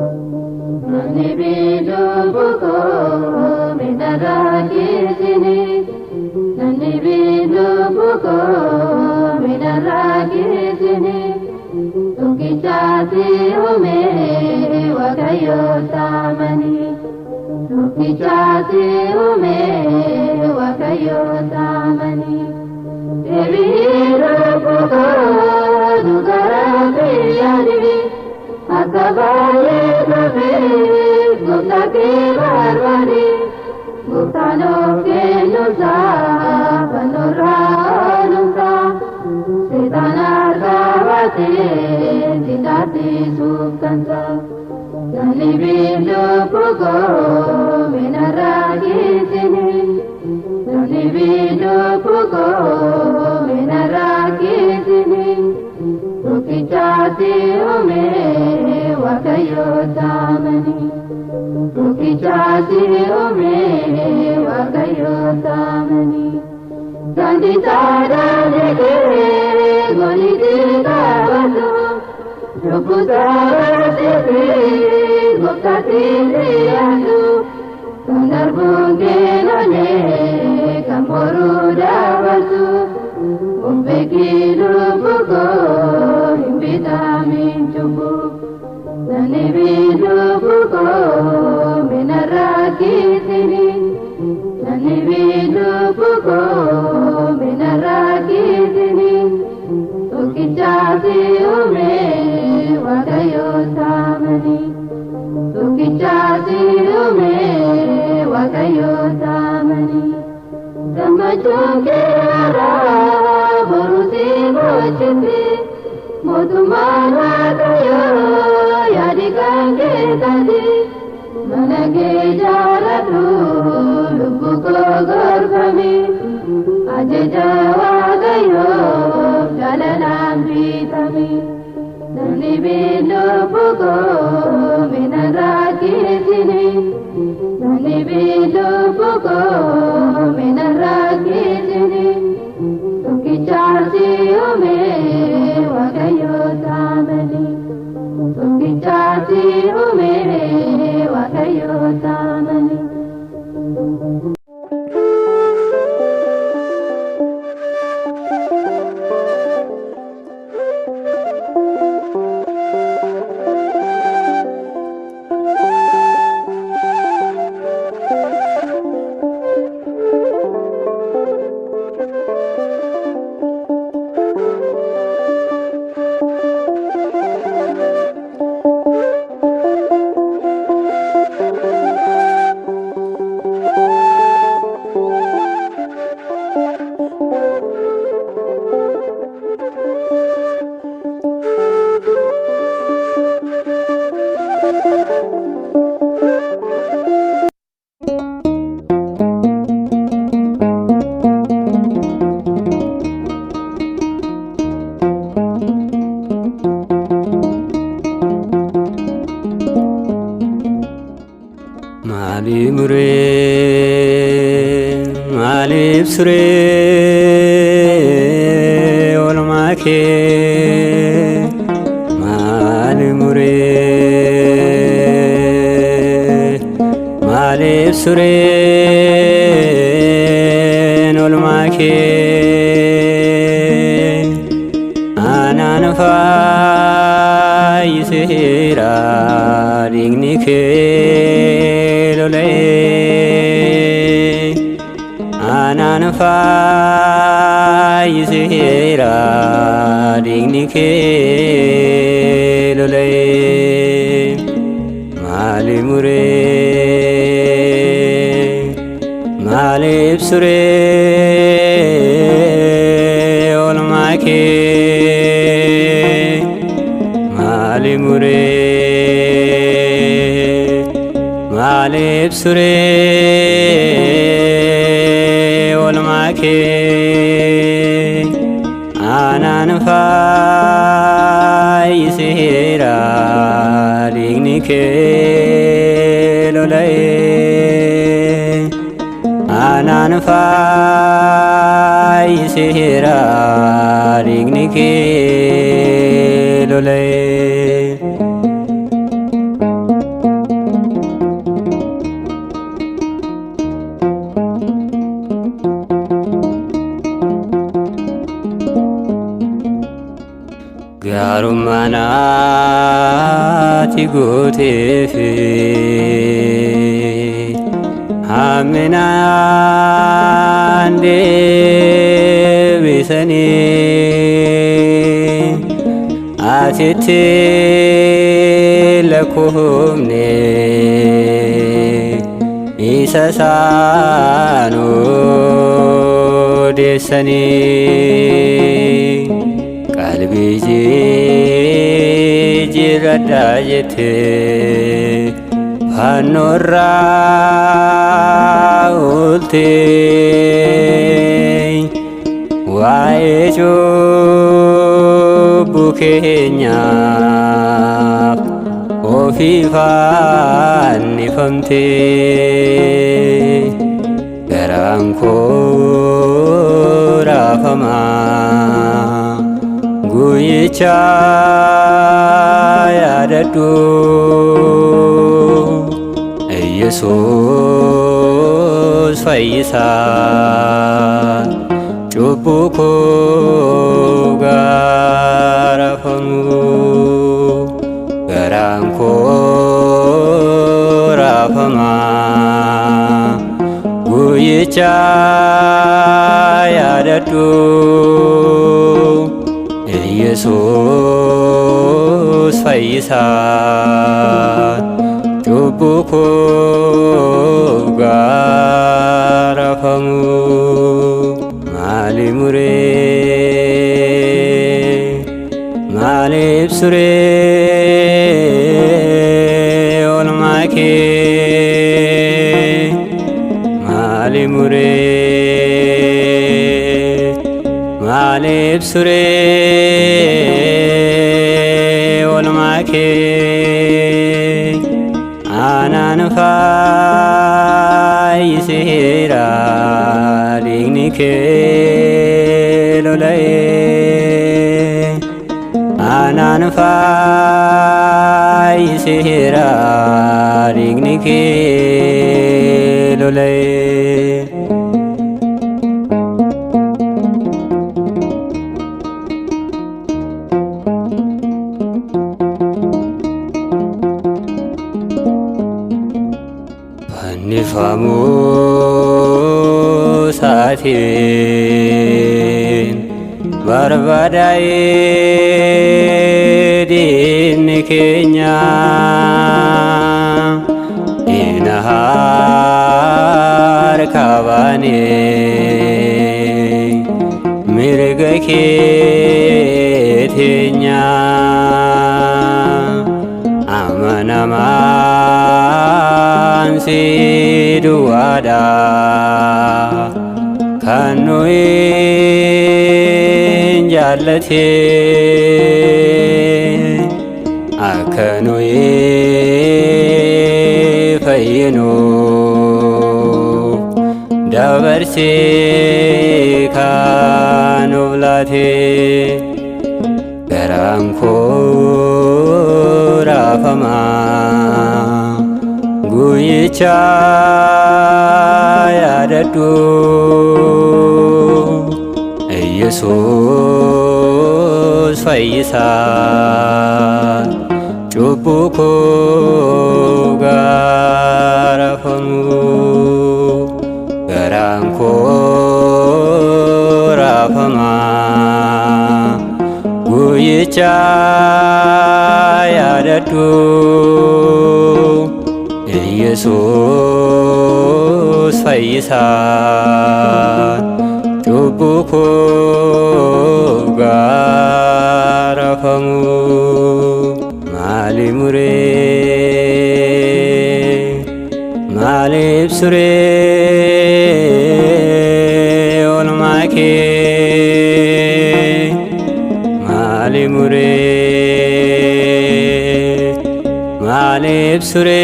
Namni biilu bukoo minarraa kiisini. Namni biilu bukoo minarraa kiisini. Tokkichaati uumee Waaqayyo taamani. Tokkichaati uumee Waaqayyo taamani. Deebiin bukoo dugara biyyaadhibi. Akka baay'ee dhufee gooftaa kee barbaade. Gooftaan of kennuusaa fannoorraa oolumsaa. Seexaan harkaa baatee si taasisuuf kansaa. Namni biilu bukoo minarraa kiisini. Namni biilu bukoo minarraa kiisini. Tokkichaati uumee Waaqayyo taamani. Tokkichaati uumee Waaqayyo taamani. Daandii saadaan eegee goolitti taphatu. Lubbuu sabaasee gooftaatti dhiyaatu. Kan darbuun keenolee kan boruu dabarsu. Ofeegi lubbuu koo hin bitaamin cubbuu. Namni biilu bukoo minarraa kiisini. Namni biilu bukoo minarraa kiisini. Tokkichaati uumee Waaqayyo taamani. Tokkichaati uumee Waaqayyo taamani. Gammachuun kee har'aa boru si bochisi. Mootummaan Waaqayyoo yaadi kan kee taati. Mana kee jaaladhu lubbuu koo gorfami. Ajaja Waaqayyoo jaalalaan bitami. Namni biilu bukoo minarraa kiisini. Namni biilu bukoo minarraa kiisini. Tokkichaasi uumee Waaqayyo taamani. Tokkichaasi uumee Waaqayyo taamani. Maaliif muree maaliif suree oolmaa kee maaliif muree maaliif sureen oolmaa kee anaan fayyiseera dhiigni kee lola'ee anaan fayyiseera dhiigni kee lola'ee maaliif muree maaliif suree oolmaa kee maaliif muree maaliif suree oolmaa kee. Anaan fayyiseera dhiigni kee lola'ee. Anaan fayyiseera dhiigni kee lola'ee. Gaarummaa naati gooteef hamminaan deebisanii atitti lakkoofne isa isaan odeessanii qalbii jijjiirradhaa jettee fannoorraa ooltee waa'ee cubbuu keenyaaf ofii fannifamtee garaan koo raafamaa guyyicha yaadadhu Iyesuus fayyisaa cubbuu koo gaarafamu garaan koo raafamaa guyyicha yaadadhu Iyesuus fayyisaa cubbuu koo gaarafamu maali muree maaliif suree oolmaa kee maali muree maaliif suree oolmaa kee anaan fayyiseera dhiigni kee lola'ee anaan fayyiseera dhiigni kee lola'ee. Fannifamuu isaatiin barbadaa'ee diinni keenya diina harka baanee mirga kee teenya amanamaan si duwwaadha kan nuyi jaallate akka nuyi fayyinu dabarsee kan of laate garaan koo raafamaa guyyicha yaadadhu Iyesuus fayyisaa cubbuu koo gaarafamu garaan koo raafamaa guyyicha yaadadhu Iyesuus fayyisaa cubbuu koo gaarafamu maali muree maaliif suree oolmaa kee Maaliif suree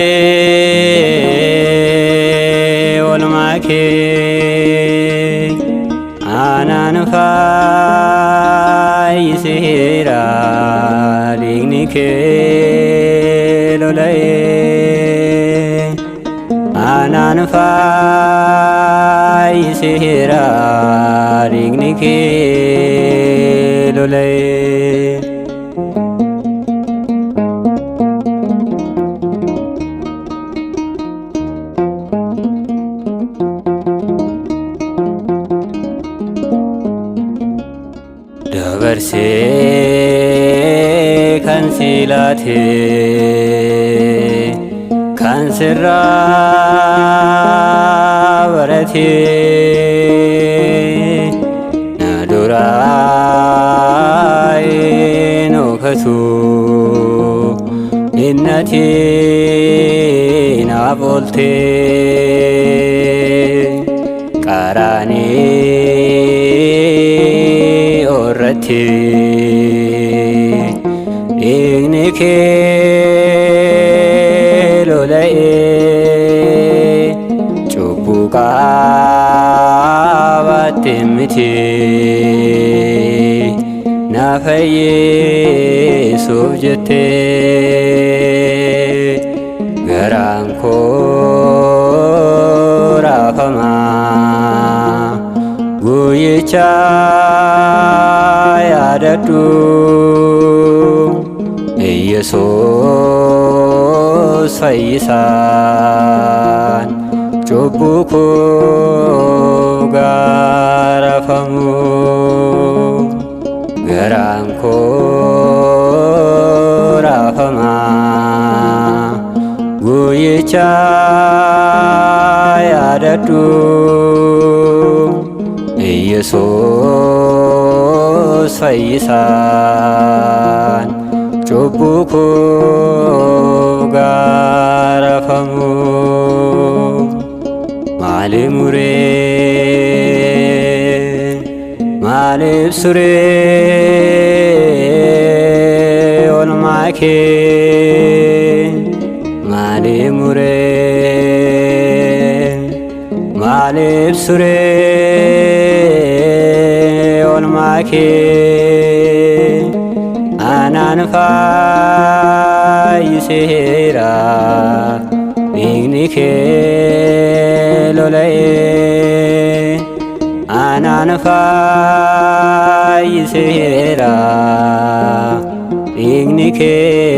oolmaa kee aanaan faayyiseera dhiigni kee lola'ee aanaan faayyiseera dhiigni kee lola'ee. Dabarsee kan si laate kan sirraa barate na duraa hin dhokatu innati naaf oolte qaraanii irratti dhiigni kee lola'ee cubbuu qaabatte miti na fayyisuuf jettee garaan koo raafamaa guyyicha yaadadhu Iyesuus fayyisaan cubbuu koo gaarafamu garaan koo raafamaa guyyicha yaadadhu Iyesuus fayyisaan cubbuu koo gaarafamu maaliif muree maaliif suree oolmaa kee maaliif muree maaliif suree oolmaa kee anaan faayyiseera dhiigni kee lola'ee anaan faayyiseera dhiigni kee